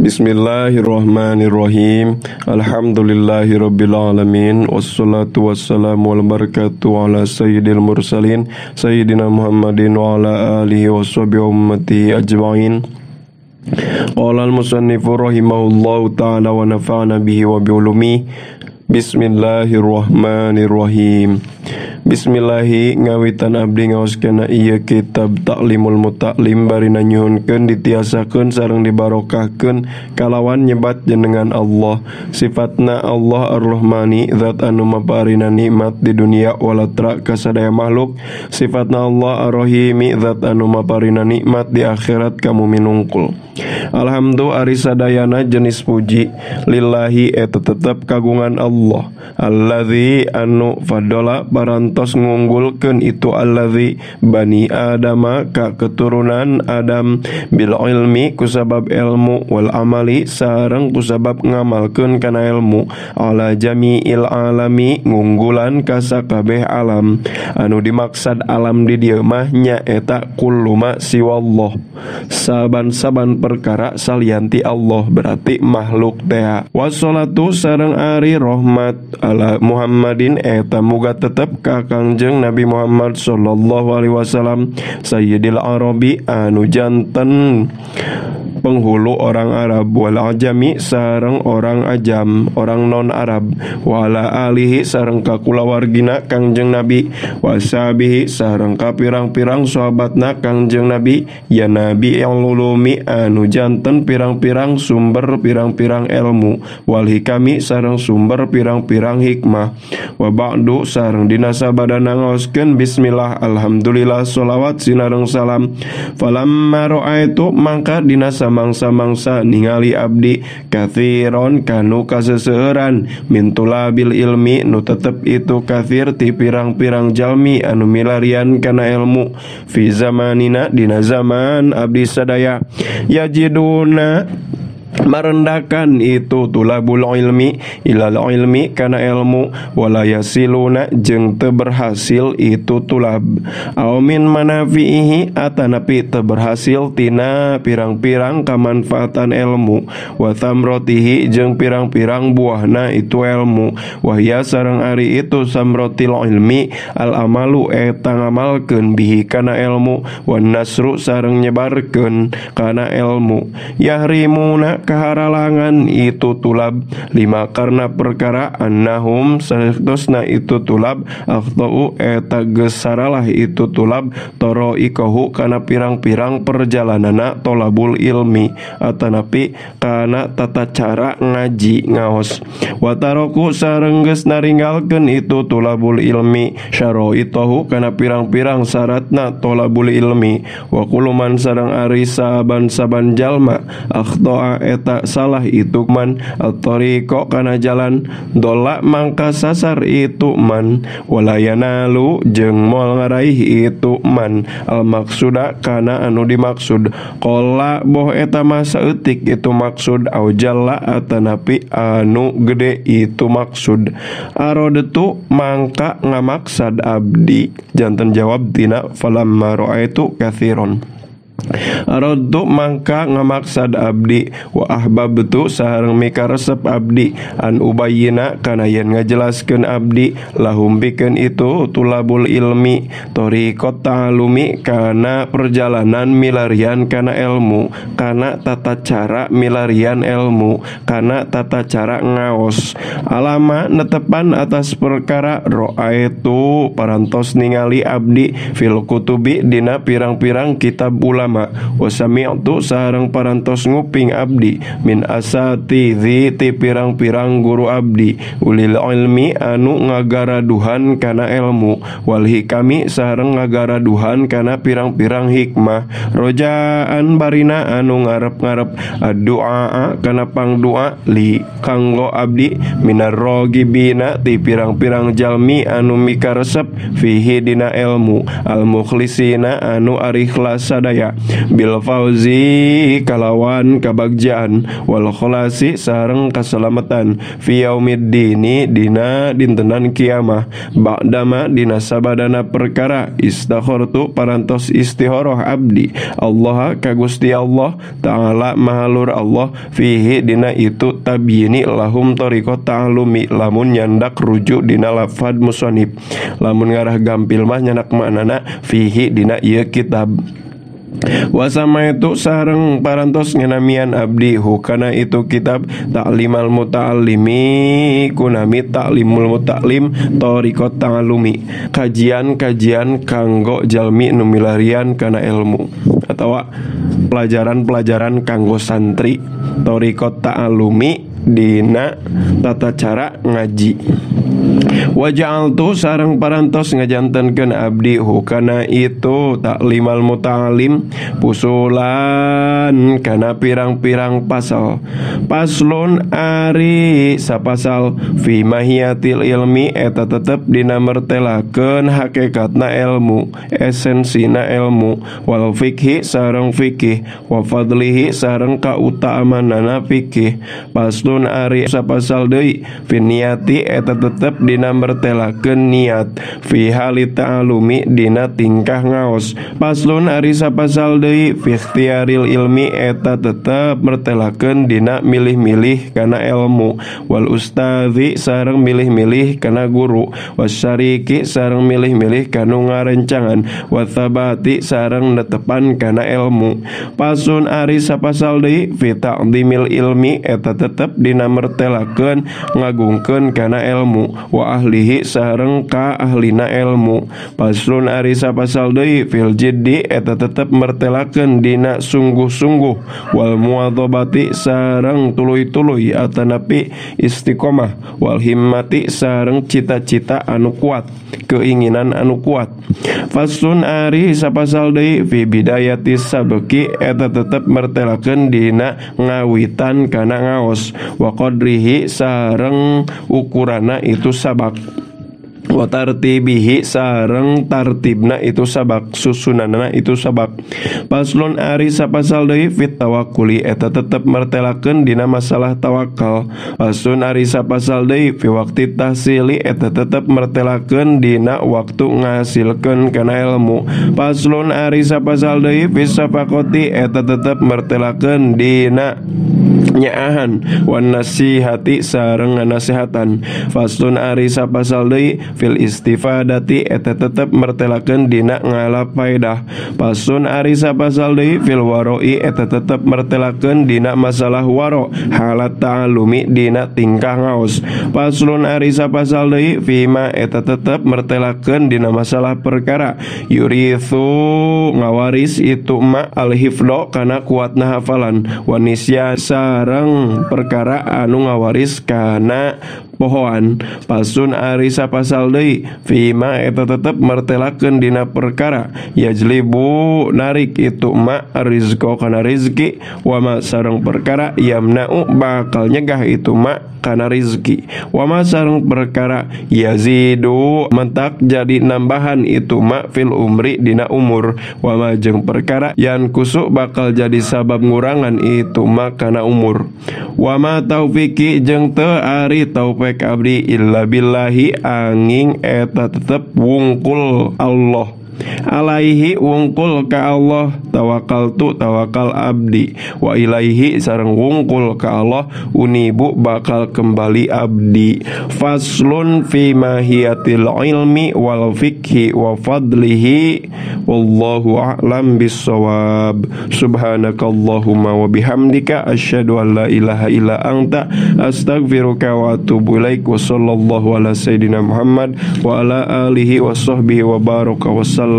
Bismillahirrahmanirrahim. Alhamdulillahirabbil alamin wassalatu wassalamu wal barakatuh ala sayyidil mursalin sayyidina Muhammadin wa ala alihi washabihi ummati ajmain. Qala al-musannifu rahimahullahu ta'ala wa nafa'ana bihi wa bi ulumi. Bismillahirrahmanirrahim. Bismillahi ngawitan abdi ngaoskeun ieu kitab Ta'limul Muta'lim barina nyuhunkeun ditiasakeun sareng dibarokahkeun kalawan nyebat jenengan Allah. Sifatna Allah Ar-Rahmani, zat anu maparina nikmat di dunia walatra kasadaya makhluk. Sifatna Allah Ar-Rahimi, zat anu maparina nikmat di akhirat ka mumin nungkul. Alhamdulillah ari sadayana jenis puji lillahi eta tetep kagungan Allah. Allazi anu fadola parantos ngunggulkeun itu allazi bani adama ka keturunan Adam bil ilmi kusabab ilmu wal amali sareng kusabab ngamalkeun kana ilmu ala jami'il alami ngunggulan ka sakabeh alam. Anu dimaksad alam di dieu mah nyaeta kullu ma siwallah, saban-saban perkara salianti Allah, berarti makhluk teh. Wassalatu sareng ari rahmat ala Muhammadin eta muga tetep ka Kangjeng Nabi Muhammad sallallahu alaihi wasallam sayyidil arabi anu janten penghulu orang Arab wal ajami sareng orang ajam, orang non Arab, wala alihi sareng ka kulawargina Kangjeng Nabi, wasabihi sareng ka pirang-pirang sahabatna Kangjeng Nabi, ya nabi yang lulumi anu janten pirang-pirang sumber pirang-pirang ilmu, wal hikami sareng sumber pirang-pirang hikmah. Wa ba'du sareng dina sabadana ngaoskeun bismillah alhamdulillah sholawat sinareng salam. Falamma ra'aitu mangka dina mangsa-mangsa ningali abdi kathiron kanu kaseseueuran min tulabil ilmi nu tetep itu kathir ti pirang-pirang jalmi anu milarian kana ilmu fi zamanina dina zaman abdi sadaya yajiduna merendakan itu tulabul ilmi ilal ilmi kana ilmu wala yasiluna jeung teu berhasil itu tulab aw min manafihi atanapi teu berhasil tina pirang-pirang kamanfaatan ilmu wa samrotihi jeung pirang-pirang buahna itu ilmu wahya sareng ari itu samrotil ilmi al amalu eta ngamalkeun bihi kana ilmu wan nasru sareng nyebarkeun kana ilmu yahrimuna kaharalangan itu tulab lima karena perkara annahum sahtosna itu tulab akhtau eta geus saralah itu tulab toro ikahu kana pirang-pirang perjalanana tolabul ilmi atanapi kana tata cara ngaji ngaos wataroku sareng geus naringgalkeun itu tulabul ilmi syaraitahu kana pirang-pirang syaratna tolabul ilmi wa kuluman sareng ari saban-saban jalma akhtoa eta salah itu man at-tariqo kana jalan dola mangka sasar itu man walayanalu jeung moal ngaraih itu man al maksuda kana anu dimaksud qala boh eta mah saeutik itu maksud au jalla atanapi anu gede itu maksud aradtu mangka ngamaksad abdi janten jawab tina falamma ra'aitu katsiron aradtu mangka ngamaksad abdi wa ahbabtu sareng mikaresep abdi an ubayyina kana yen ngajelaskeun abdi lahum pikeun itu tulabul ilmi tariqat ta'alumi kana perjalanan milarian kana ilmu kana tata cara milarian ilmu kana tata cara ngaos alama netepan atas perkara ra'aitu parantos ningali abdi fil kutubi dina pirang-pirang kitab ulama wa sami'tu sareng parantos nguping abdi min asatizi ti pirang-pirang guru abdi ulil ilmi anu ngagaraduhan kana ilmu wal hikami sareng ngagaraduhan kana pirang-pirang hikmah rojaan barina anu ngarep-ngarep addu'a kana pangdoa li kanggo abdi minar ragibina ti pirang-pirang jalmi anu mikaresep fihi dina ilmu al mukhlisina anu ari ikhlas sadaya perkara bil fauzi kalawan kabagjaan wal kholasi sareng kaselamatan fi yaumiddini dina dintenan kiamah ba'dama dina sabadana perkara istakhartu parantos istihoroh abdi Allah ka Gusti Allah ta'ala mahalur Allah fihi dina itu tabyini lahum thariqat ta'alumi lamun nyandak rujuk dina lafad musonib lamun ngarah gampil mah nyandak maknana fihi dina ieu kitab. Wasama itu sareng parantos ngenamian abdi hukana itu kitab ta'limal muta'allimi kunami ta'limul muta'lim thariqat ta'allumi kajian-kajian kanggo jalmi nu milarian kana ilmu atawa pelajaran-pelajaran kanggo santri thariqat ta'allumi dina tata cara ngaji. Waja'altu sareng parantos ngajantenkeun abdi hukana itu taklimal muta'alim pusulan kana pirang-pirang pasal. Paslon ari sapasal fi mahiyatil ilmi eta tetep dina mertelakeun hakikatna ilmu, esensina ilmu, wal fikhi sareng fikih, wa fadlihi sareng kautamaanana fikih. Paslon ari sapasal deui fi niyati eta tetep dina mertelakeun niat fi hali ta'alumi dina tingkah ngaos. Paslon ari sapasal deui fi ikhtiaril ilmi eta tetep mertelakeun dina milih-milih kana ilmu wal ustazi sareng milih-milih kana guru wasyariki sareng milih-milih kanu ngarencangan wathabati sareng netepan kana ilmu. Paslon ari sapasal deui fi ta'dhimil ilmi eta tetep dina mertelakeun ngagungkeun kana ilmu wa ahlihi sareng ka ahlina ilmu. Paslon ari sapasal deui fil jiddi eta tetep mertelakeun dina sungguh-sungguh wal muadzabati sareng tuluy-tuluy atanapi istiqomah wal himmati sareng cita-cita anu kuat, keinginan anu kuat. Faslun ari sapasal deui fi bidayati sabqi eta tetep mertelakeun dina ngawitan kana ngaos wa qadrihi sareng ukurana itu sabak wa tartibihi sareng tartibna itu sabak, susunanna itu sabak. Paslon ari sapasal deui fit tawakkuli eta tetep mertelakeun dina masalah tawakal. Paslon ari sapasal deui fi waqti tahsili eta tetep mertelakeun dina waktu ngasilkeun kana ilmu. Paslon ari sapasal deui fi safaqati eta tetep mertelakeun dina nyaahan wan nasihati sareng nasihatan. Faslun ari sapasal deui fil istifadati eta tetep mertelakeun dina ngalap faedah. Faslun ari sapasal deui fil waroi eta tetep mertelakeun dina masalah waro halat ta'alumi dina tingkah ngaos. Faslun ari sapasal deui fima eta tetep mertelakeun dina masalah perkara yurithu ngawaris itu ma al hifdho kana kuatna hafalan wanisya sareng perkara anu ngawaris kana pohoan. Pasun ari sapasal deui fima eta tetep mertelakeun dina perkara yajlibu narik itu ma rizqo kana rizki wa ma sareng perkara yamna'u bakal nyegah itu ma kana rizki wa ma sareng perkara yazidu mentak jadi nambahan itu ma fil umri dina umur wa ma jeung perkara yan kusuk bakal jadi sabab ngurangan itu ma kana umur wa ma taufiki jeung teu ari taufik abdi illa billahi angin eta tetep wungkul Allah alaihi wungkul ka Allah tawakaltu tawakal abdi wa ilaihi sareng wungkul ka Allah unibu bakal kembali abdi. Faslun fi mahiyatil ilmi wal fikhi wa fadlihi wallahu a'lam bissawab. Subhanakallahumma wa bihamdika asyhadu an la ilaha illa anta astaghfiruka wa atubu ilaik. Wa sallallahu ala sayidina Muhammad wa ala alihi wa sahbihi wa baraka wa sallam.